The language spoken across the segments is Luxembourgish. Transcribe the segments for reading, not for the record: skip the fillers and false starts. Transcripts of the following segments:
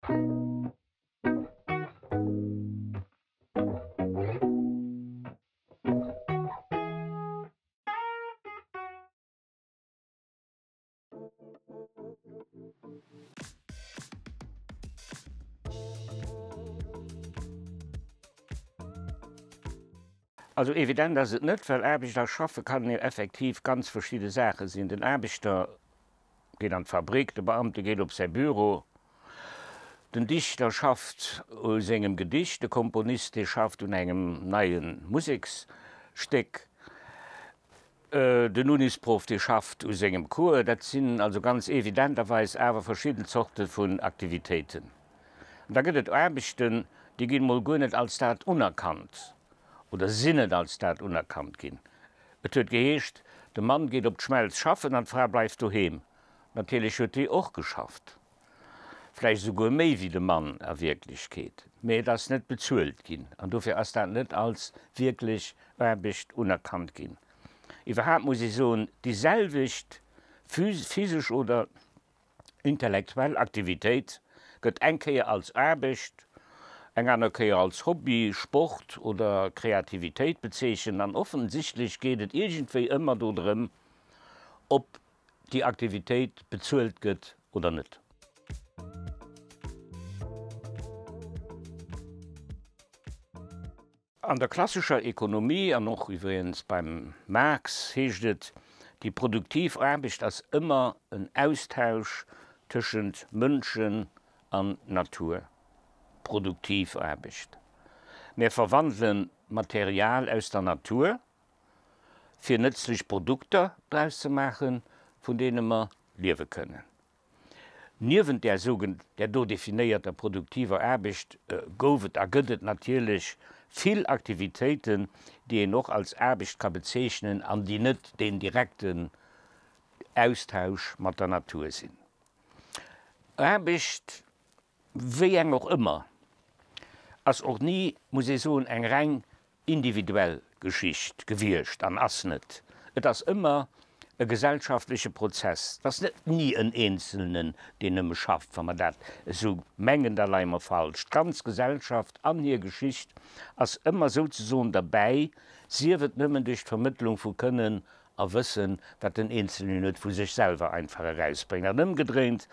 Also evident ass et net, well Aarbecht a Schaffe kann jo effektiv ganz verschidde Saache sinn. Den Aarbechter geet an d'Fabrik, de Beamte geet op säi Büro, den Dichter schafft u sengem Gedicht, de Komponist dee schafft un engem neie Museksstéck. Den Unisprof, dee schafft u sengem Cours. Dat sinn also ganz evidenterweis awer verschidden Zorte vun Aktivitéiten. An da gëtt et Aarbechten, déi ginn emol guer net als dat unerkannt oder sinn net als dat unerkannt ginn. Et huet geheescht, de Mann geet op d'Schmelz schaffen an d'Fra bleift doheem. Natierlech huet déi och geschafft. Vläicht esouguer méi wéi de Mann a Wierklechkeet, mee et ass net bezuelt ginn an dofir ass dat net als wierklech Aarbecht unerkannt ginn. Iwwerhaapt muss ee soen, déi selwecht physesch oder intellektuell Aktivitéit gëtt eng Kéier als Aarbecht, eng aner Kéier als Hobby, Sport oder Kreativitéit bezeechent an offensichtlech geet et iergendwéi ëmmer do drëm, ob déi Aktivitéit bezuelt gëtt oder net. An der klassescher Ekonomie, an och iwwregens beim Marx, heescht et, déi produktiv Aarbecht ass ëmmer en Austausch tëschent Mënschen an Natur. Produktiv Aarbecht. Mir verwandele Material aus der Natur fir nëtzlech Produkter draus ze maachen, vun deene mer liewe kënnen. Niewent där sougen där do definéierter produktiver Aarbecht gouf et a gëtt et natierlech vill Aktivitéiten, déi een och als Aarbecht ka bezeechnen an déi net deen direkten Austausch mat der Natur sinn. Aarbecht, wéi eng och ëmmer, ass och ni, muss ee soen, eng reng individuell Geschicht gewiescht an ass net. Et ass ëmmer e gesellschaftleche Prozess. Et ass net ni en Eenzelnen, deen nëmme schafft. Wa mer dat esou mengen, da leie mer falsch. D'ganz Gesellschaft an hir Geschicht ass ëmmer souzesoen derbäi, sief et nëmmen duerch d'Vermëttlung vu Kënnen a Wëssen, wat den Eenzelnen huet, vu sech selwer einfach erausbréngt. An ëmgedréint,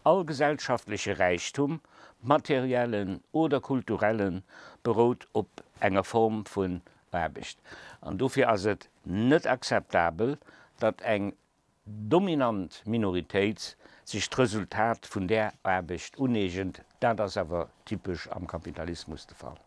all gesellschaftleche Räichtum, materiellen oder kulturellen, berout op enger Form vun Aarbecht. An dofir ass et net akzeptabel, datt eng dominant Minoritéit sech d'Resultat vun där Aarbecht uneegent. Dat ass awer typesch am Kapitalismus de Fall.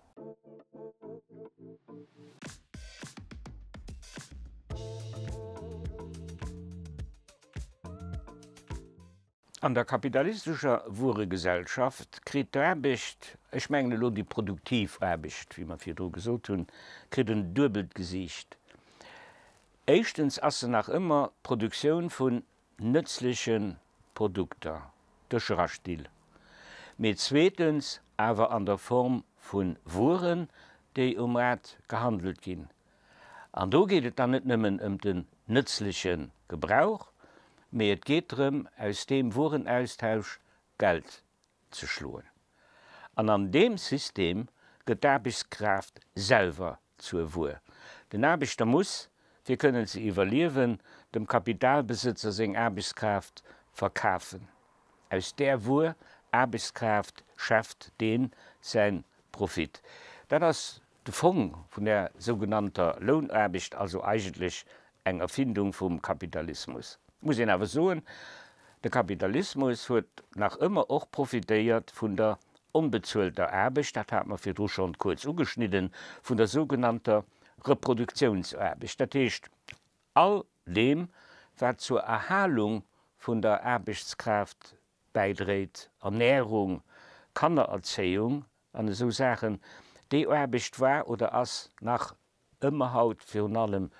An der kapitalistescher Wueregesellschaft kritt d'Aarbecht, ech mengen elo déi produktiv Aarbecht, wéi mer virdru gesot hunn, kritt en duebelt Gesiicht. Éischtens ass se nach ëmmer d'Produktioun vun nëtzleche Produkter, Dëscher a Still, mee zweetens awer an der Form vu Wueren, déi um Maart gehandelt ginn. An do geet et dann net nëmmen ëm den nëtzleche Gebrauch, mee et geet drëm, aus deem Wuerenaustausch Geld ze schloen. An an deem System gëtt d'Aarbechtskraaft selwer zur Wuer. Den Aarbechter muss, fir kënnen ze iwwerliewen, dem Kapitalbesëtzer seng Aarbechtskraaft verkafen. Aus där Wuer, Aarbechtskraaft, schäfft deen säin Profit. Dat ass De Fong vun der sougenannter Lounaarbecht, also eigentlech eng Erfindung vum Kapitalismus. Muss een awer soen, de Kapitalismus huet nach ëmmer och profitéiert vun der onbezuelter Aarbecht, dat hate mer virdru schonn kuerz ugeschnidden, vun der sougenannter Reproduktiounsaarbecht, dat heescht all deem, wat zur Erhalung vun der Aarbechtskraaft bäidréit, Ernährung, Kannererzéiung an esou Saachen, déi Aarbecht war oder ass nach ëmmer haut virun allem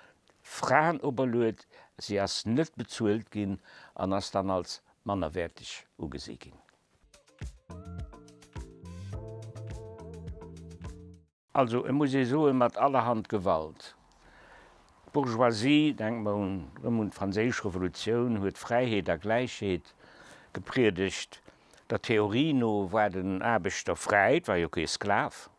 Fraen operluet, si ass net bezuelt ginn an ass dann als mannerwäerteg ugesi ginn. Also, et muss ee soen, mat allerhand Gewalt. D'Bourgeoisie, denke mer un, erëm un d'Franséisch Revolutioun, huet Fräiheet a Gläichheet gepriedegt. Der Theorie no war den Aarbechter fräi, et war jo kee Sklav.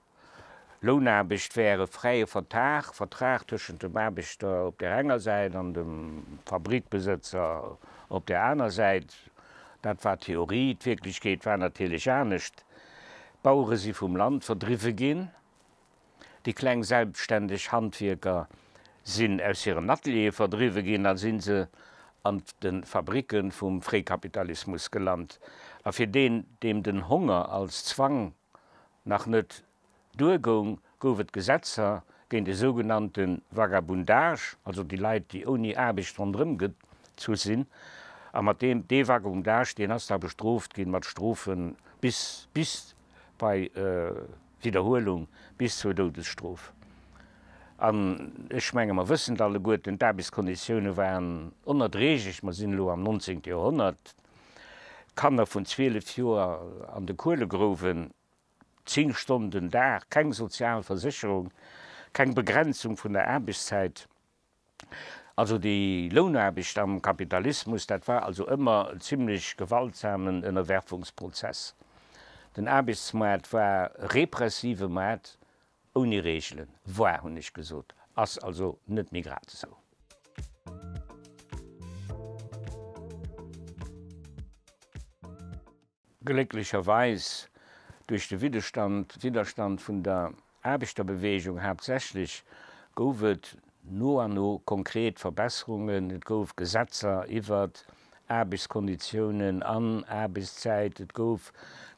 Lounaarbecht wär e fräie Vertag, Vertrag tëschent dem Aarbechter op där enger Säit an dem Fabrikbesëtzer op där aner Säit. Dat war d'Theorie. D'Wierklechkeet war natierlech anescht. D'Bauere si vum Land verdriwwe ginn. Déi kleng selbstständeg Handwierker sinn aus hiren Ateliere verdriwwe ginn a si se an de Fabricke vum Fréikapitalismus gelant. A fir deen, deem den Honger als Zwang nach net duergoung, gouf et Gesetzer géint de sougenannte Vagabundage, also déi Leit, déi ouni Aarbecht ronderëm gezu sinn. A mat deem, dee Vagabundage, deen ass da bestrooft ginn mat Strofe bis, bis bei Widderhuelung bis zur Doudesstrof. An ech menge mer wëssen et alleguerten, d'Aarbechtskonditioune waren onerdräglech. Mer sinn elo am 19. Joerhonnert. Kanner vun 12 Joer an de Kuelegrouwen, 10 Stonnen den Dag, keng sozial Versécherung, keng Begrenzung vun der Aarbechtszäit. Also déi Lounaarbecht am Kapitalismus, dat war also ëmmer en zimlech gewaltsamen Ënnerwerfungsprozess. Den Aarbechtsmaart war e repressive Maart ouni Reegelen. War, hunn ech gesot, ass also net méi grad esou. Glécklecherweis, duerch de Widderstand Widderstand vun der Aarbechterbewegung haaptsächlech, gouf et no an no konkret Verbesserungen. Et gouf Gesetzer iwwert Aarbechtskonditiounen an Aarbechtszäit, et gouf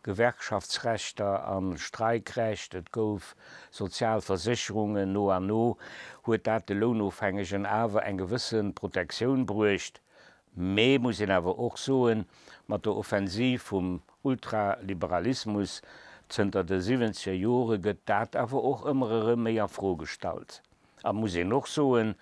Gewerkschaftsrechter a Streikrecht, et gouf sozial Versécherungen. No an no huet dat de Lounofhängegen awer eng gewësse Protektioun bruecht. Mee, muss een awer och soen, mat der Offensiv vum Ultraliberalismus zënter de siwwenzeger Jore gëtt dat awer och ëmmer erëm méi a Fro gestallt. A muss een och soen,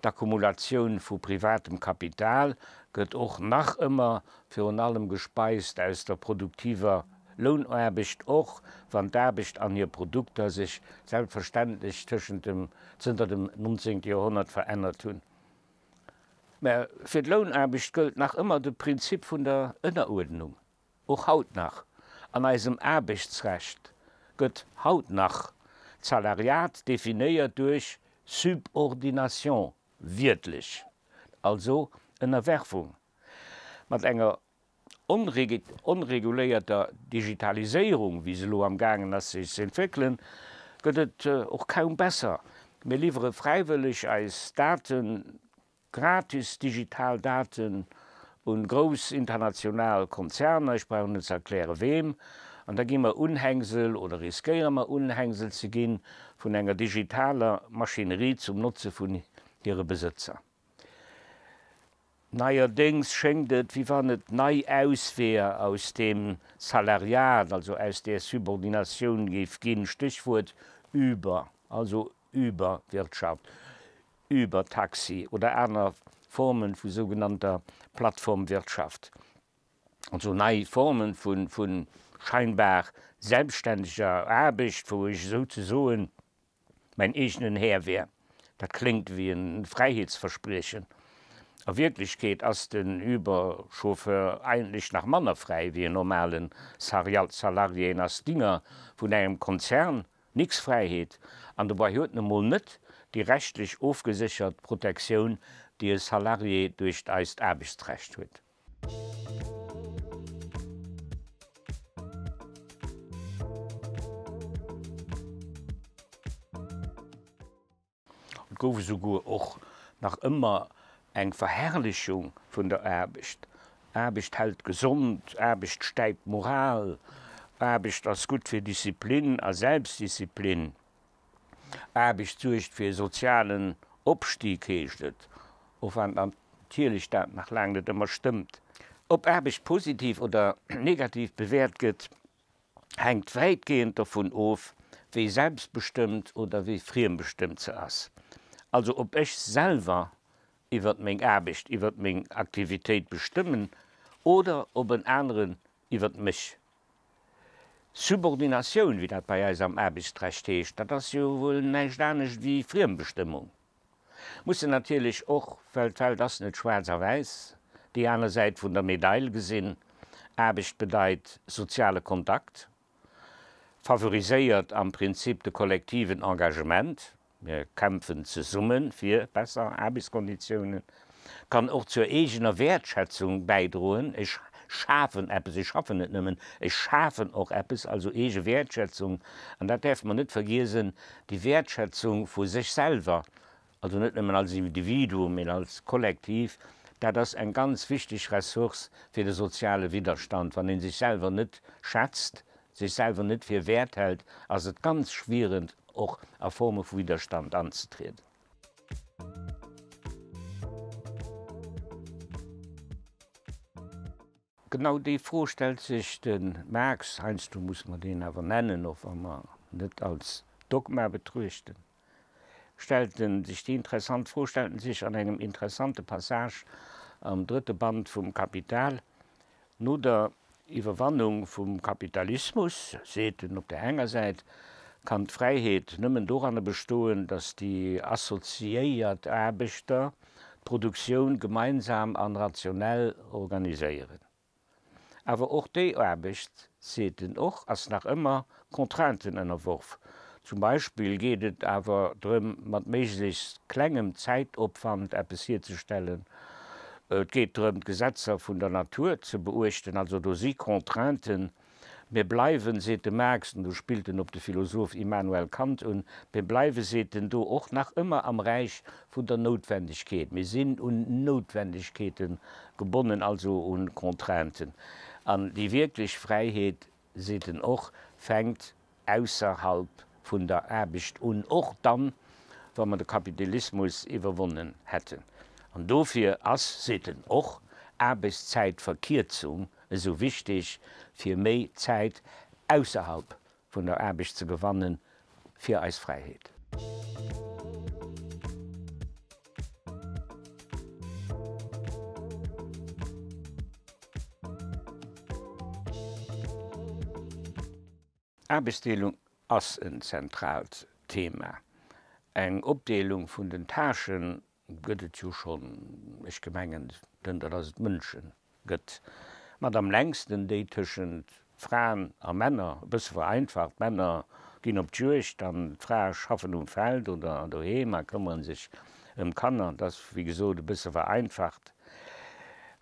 d'Akkumulatioun vu privatem Kapital gëtt och nach ëmmer virun allem gespeist aus der produktiver Lounaarbecht, och wann d'Aarbecht an hir Produkter sech selbstverständlech tëschent dem zënter dem 19. Joerhonnert verännert hunn. Mä fir d'Lounaarbecht gëllt nach ëmmer de Prinzip vun der Ënneruerdnung, och haut nach. An eisem Aarbechtsrecht gëtt haut nach d'Salariat definéiert duerch Subordination, wiertlech also Ënnerwerfung, mat enger onreguléierter Digitaliséierung, wéi se elo am gaangen ass sech ze entwéckelen, gëtt et och kaum besser. Mir liwwere fräiwëlleg eis Daten, gratis digital Daten, un grouss international Konzerner, ech brauch net ze erkläre weem, an da gi mer Unhängsel oder riskéiere mer Unhängsel ze ginn vun enger digitaler Maschinerie zum Notze vun hire Besëtzer. Neierdéngs schéngt et, wéi wann et nei Ausweeër aus deem Salariat, also aus där Subordinatioun géif ginn, Stéchwuert Uber, also Uber-Wirtschaft, Uber-Taxi oder aner Formen vu sougenannter Plattformwirtschaft, also nei Formen vu scheinbar selbstständeger Aarbecht, wou ech souzesoen mäin eegenen Här wär. Dat kléngt wéi e Fräiheetsverspriechen. A Wierklechkeet ass den Uber-Chauffeur eigentlech nach manner fräi wéi en normale Salarié. En ass Dinger vun engem Konzern, nix Fräiheet, an dobei huet en emol net déi rechtlech ofgeséchert Protektioun, déi e Salarié duerch eist Aarbechtsrecht huet. Et gouf esouguer och nach ëmmer eng Verherrlechung vun der Aarbecht, Aarbecht hält gesond, Aarbecht stäipt d'Moral, Aarbecht ass gutt fir Disziplin a Selbstdisziplin, Aarbecht suergt fir e sozialen Opstig, heescht et, och wann natierlech dat nach laang net ëmmer stëmmt. Ob Aarbecht positiv oder negativ bewäert gëtt, hänkt wäitgehend dovun of, wéi selbstbestëmmt oder wéi friembestëmmt se ass. Also ob ech selwer iwwert meng Aarbecht, iwwert meng Aktivitéit bestëmmen oder ob en aneren iwwert mech. Subordinatioun, wéi dat bei eis am Aarbechtsrecht heescht, dat ass jo wuel näischt anescht wéi Friembestëmmung. Muss en natierlech och, well d'Welt ass net schwaarz a wäiss, déi aner Säit vun der Medail gesinn. Aarbecht bedeit soziale Kontakt, favoriséiert am Prinzip de kollektiven Engagement, mir kämpfen zesumme fir besser Aarbechtskonditiounen, kann och zur eegener Wäertschätzung bäidroen, ech schafen eppes, ech schaffen net nëmmen, ech schafen och eppes, also eege Wäertschätzung. An dat däerfe mer net vergiesen, déi Wäertschätzung vu sech selwer, also net nëmmen als Individuum, mee als Kollektiv, dat ass eng ganz wichteg Ressource fir de soziale Widderstand. Wann ee sech selwer net schätzt, sech selwer net fir wäert hält, ass et ganz schwierend och a Forme vu Widderstand anzetrieden. Genau déi Fro stellt sech de Marx, heiansdo muss mer deen awer nennen, och wa mer en net als Dogma betruechten, stellt en sech déi interessant Fro, stellt en sech an engem interessante Passage am drëtte Band vum Kapital, No der Iwwerwannung vum Kapitalismus, seet en op der enger Säit, kann d'Fräiheet nëmmen doranner bestoen, datt déi assoziéiert Aarbechter d'Produktioun gemeinsam an rationell organiséieren. Awer och déi Aarbecht, seet en och, ass nach ëmmer Contrainten ënnerworf. Zum Beispill geet et awer drëm, mat méiglechst klengem Zäitopwand eppes hierzestellen. Et geet drëm, d'Gesetzer vun der Natur ze beuechten. Also do si Contrainten. Mir bleiwen, seet de Marx, an do spillt en op de Philosoph Immanuel Kant un, mir bleiwe, seet en, do och nach ëmmer am Räich vun der Noutwendegkeet. Mir sinn un Noutwendegkeete gebonnen, also un Contrainten. An déi wierklech Fräiheet, seet en och, fänkt ausserhalb vun der Aarbecht un, och dann, wa mer de Kapitalismus iwwerwonnen hätten. An dofir ass, seet en och, Aarbechtszäitverkierzung esou wichtig, fir méi Zäit ausserhalb vun der Aarbecht ze gewannen fir eis Fräiheet. Aarbechtsdeelung ass en zentraalt Thema. Eng Opdeelung vun den Tâchen gëtt et jo schonn, ech gemengen, zënter datt et Mënsche gëtt. Mat am längsten déi tëschent Fraen a Männer, e bësse vereinfacht, d'Männer ginn op d'Juegd an d'Frae schaffen um Feld oder doheem a këmmere sech ëm d'Kanner. Dat ass wéi gesot e bësse vereinfacht.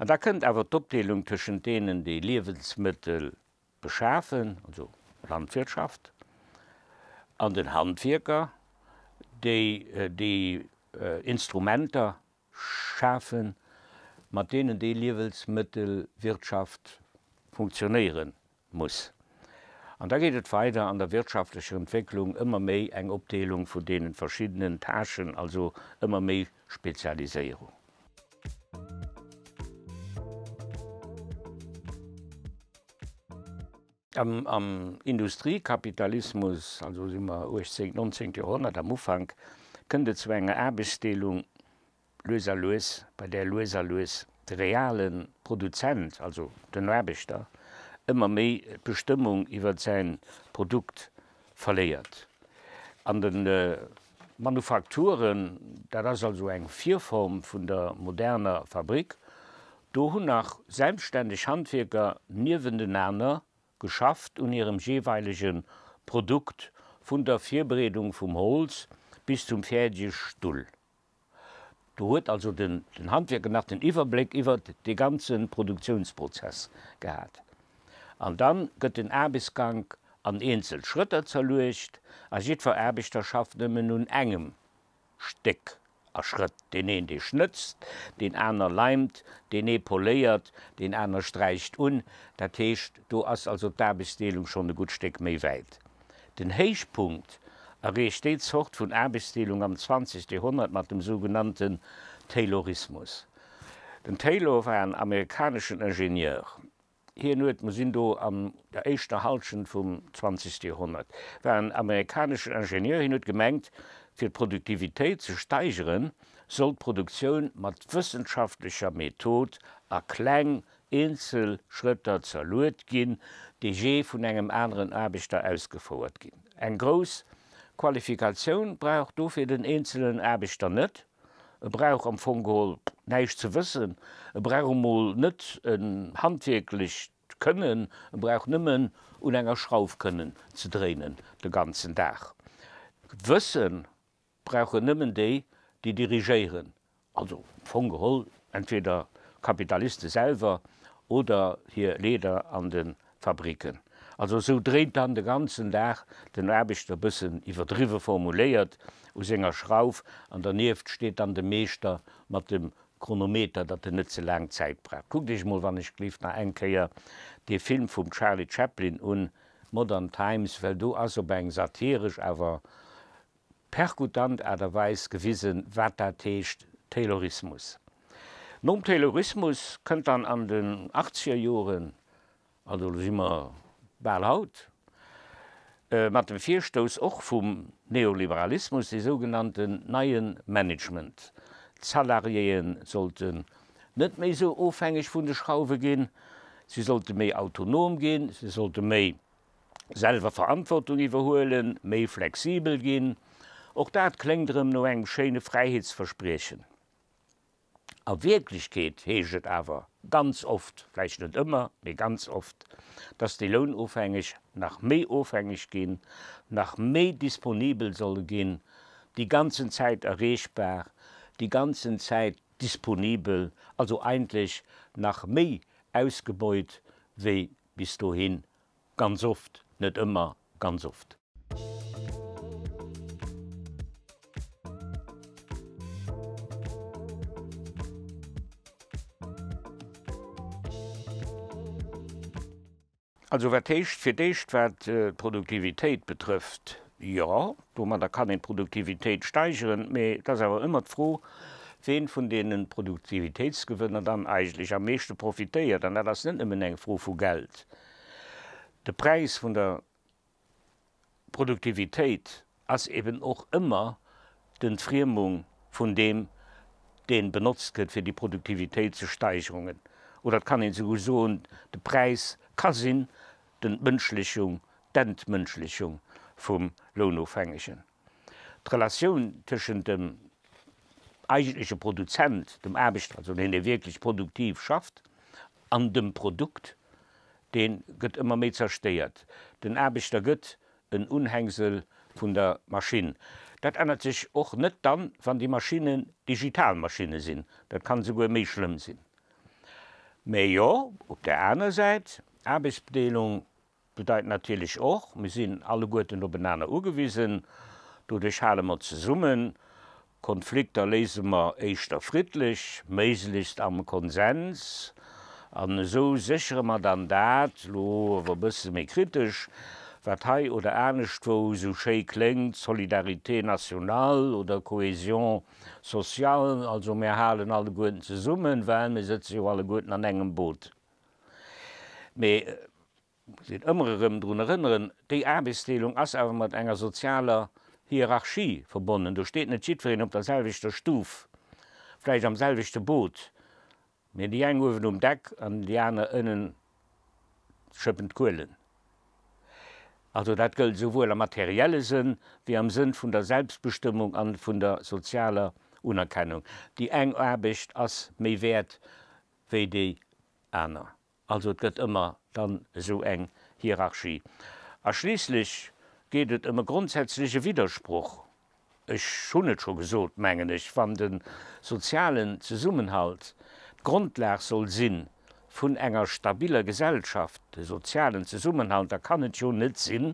An da kënnt awer d'Opdeelung tëschent deenen, déi Liewensmëttel beschafen, also Landwirtschaft, an den Handwierker, déi déi Instrumenter schafen, mat deenen déi Liewelsmëttelwirtschaft funktionéiere muss. An da geet et weider an der wirtschaftlecher Entwécklung, ëmmer méi eng Opdeelung vun deene verschiddenen Tâchen, also ëmmer méi Spezialiséierung. Am Industriekapitalismus, also si mer 18., 19. Joerhonnert am Ufank, kënnt et zu enger Aarbechtsdeelung lues a lues, bei där lues a lues de reale Produzent, also den Aarbechter, ëmmer méi d'Bestëmmung iwwer säin Produkt verléiert. An de Manufakturen, dat ass also eng Virform vun der moderner Fabrik, Do hunn nach selbstständeg Handwierker niewentenaner geschafft un hirem jeeweilege Produkt, vun der Virbereedung vum Holz bis zum fäerdege Stull. Do huet also den Handwierker nach den Iwwerbléck iwwert dee ganze Produktiounsprozess gehat. An dann gëtt den Aarbechtsgank an eenzel Schrëtter zerluecht a jiddwer Aarbechter schafft nëmmen un engem Stéck a Schrëtt, deen een dee schnëtzt, deen aner leimt, deen ee poléiert, deen aner sträicht un. Dat heescht, do ass also d'Aarbechtsdeelung schonn e gutt Stéck méi wäit. Den Héichpunkt erreecht déi Zort vun Aarbechtsdeelung am 20. Joerhonnert mat dem sougenannten Taylorismus. Den Taylor war en amerikaneschen Ingenieur. Hien huet, mer sinn do an der éischter Halschent vum zwanzegste Joerhonnert, war en amerikaneschen Ingenieur, hien huet gemengt, fir d'Produktivitéit ze steigeren, soll d'Produktioun mat wëssenschaftlecher Method a kleng, eenzel Schrëtter zerluet ginn, déi jee vun engem aneren Aarbechter ausgefouert ginn. Eng grouss Qualifikatioun brauch dofir den eenzelen Aarbechter net. E brauch am Fong geholl näischt ze wëssen, e brauch emol net en handwierklecht. näischt kënnen, e brauch nëmmen un enger Schrauf kënnen ze dréinen de ganzen Dag. Wësse brauchen nëmmen déi, déi dirigéieren, also am Fong geholl entweder d'Kapitaliste selwer oder hir Leeder an de Fabriken. Also esou dréint dann de ganzen Dag den Aarbechter, bëssen iwwerdriwwe formuléiert, u senger Schrauf an dernieft steet dann de Meeschter mat dem Chronometer, datt en net ze laang Zäit brauch. Kuckt iech mol wann ech gleeft nach eng Kéier dee Film vum Charlie Chaplin un, Modern Times, well do ass op eng satiresch awer perkutant Aart a Weis gewisen, wat dat heescht, Taylorismus. Nom Taylorismus kënnt dann an den achtzeger Joren, also elo si mer bal haut, mat dem Virstouss och vum Neoliberalismus, dee sougenannten neie Management. D'Salariéë sollten net méi esou ofhängeg vun de Schrauwe ginn, si sollte méi autonom ginn, si sollte méi selwer Verantwortung iwwerhuelen, méi flexibel ginn. Och dat kléngt erëm no engem schéine Fräiheetsverspriechen. A Wierklechkeet heescht et awer ganz oft, vläicht net ëmmer, mee ganz oft, dass déi Lounofhängeg nach méi ofhängeg ginn, nach méi disponibel solle ginn, déi ganzen Zäit erreechbar, déi ganzen Zäit disponibel, also eigentlech nach méi ausgebeut wéi bis dohin, ganz oft, net ëmmer, ganz oft. Also wat heescht fir d'éischt wat d'Produktivitéit betrëfft, jo, domadder kann een d'Produktivitéit steigeren, mee et ass awer ëmmer d'Fro, ween vun deene Produktivitéitsgewënner dann eigentlech am meeschte profitéiert. An dat ass net nëmmen eng Fro vu Geld. De Präis vun der Produktivitéit ass eben och ëmmer d'Entfriemung vun deem, dee benotzt gëtt, fir déi Produktivitéit ze steigerungen. Oder et kann een esouguer soen, de Präis ka sinn d'Entmënschlechung, d'Entmënschlechung vum Lounofhängegen. D'Relatioun tëschent dem eigentleche Produzent, dem Aarbechter, also deen, dee wierklech produktiv schafft, an dem Produkt, dee gëtt ëmmer méi zerstéiert. Den Aarbechter gëtt en Unhängsel vun der Maschinn. Dat ännert sech och net dann, wann déi Maschinnen digital Maschinne sinn. Dat kann esouguer méi schlëmm sinn. Mä jo, op där aner Säit, Aarbechtsbedeelung Bedeit natierlech och, mir sinn alleguerten openaner ugewisen, doduerch hale mer zesummen, Konflikter léise mer éischter friddlech, méiglechst am Konsens, an esou séchere mer dann dat, elo awer e bësse méi kritesch, wat hei oder aneschtwou esou schéi kléngt, Solidarité nationale oder Cohésion sociale, also mir halen alleguerten zesummen, well mir sëtze jo alleguerten an engem Boot. Mee muss een ëmmer erëm drun erënneren, déi Aarbechtsdeelung ass awer mat enger sozialer Hierarchie verbonnen. Do steet net jiddwereen op der selwechter Stuf, vläicht am selwechte Boot, mee déi eng uewen um Deck an déi aner ënnen schëppen d'Kuelen. Also dat gëllt esouwuel am materielle Sënn wéi am Sënn vun der Selbstbestëmmung an vun der sozialer Unerkennung. Déi eng Aarbecht ass méi wäert wéi déi aner. Also et gëtt ëmmer dann esou eng Hierarchie. A schliisslech geet et ëm e grondsätzleche Widdersproch. Ech hunn et scho gesot, mengen ech, wann de sozialen Zesummenhalt d'Grondlag soll si vun enger stabiller Gesellschaft, de sozialen Zesummenhalt, da kann et jo net sinn,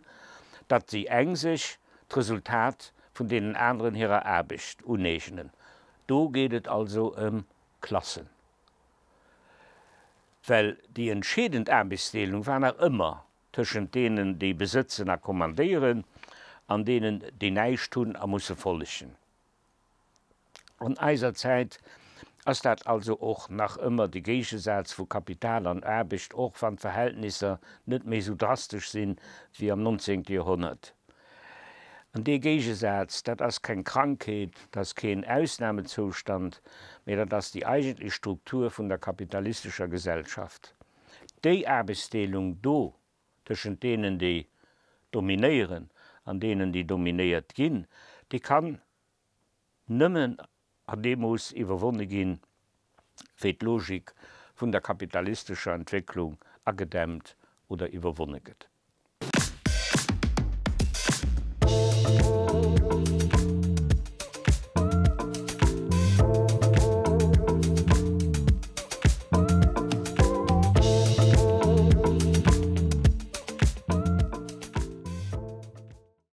datt déi eng sech d'Resultat vun deenen aneren hirer Aarbecht uneegnen. Do geet et also ëm Klassen. Well déi entscheedend Aarbechtsdeelung war nach ëmmer tëschent deenen, déi besëtzen a kommandéieren, an deenen, déi näischt hunn a musse follegen. An eiser Zäit ass dat also och nach ëmmer de Géigesaz vu Kapital an Aarbecht, och wann d'Verhältnisser net méi esou drastesch sinn wéi am nonzéngte Joerhonnert. An dee Géigesaz, dat ass keng Krankheet, dat ass keen Ausnamezoustand, mee dat ass déi eigentlech Struktur vun der kapitalistescher Gesellschaft. Déi Aarbechtsdeelung do tëschent deenen, déi dominéieren, an deenen, déi dominéiert ginn, déi kann nëmmen an deem Mooss iwwerwonne ginn, wéi d'Logik vun der kapitalistescher Entwécklung. Agedämmt oder iwwerwonne gëtt.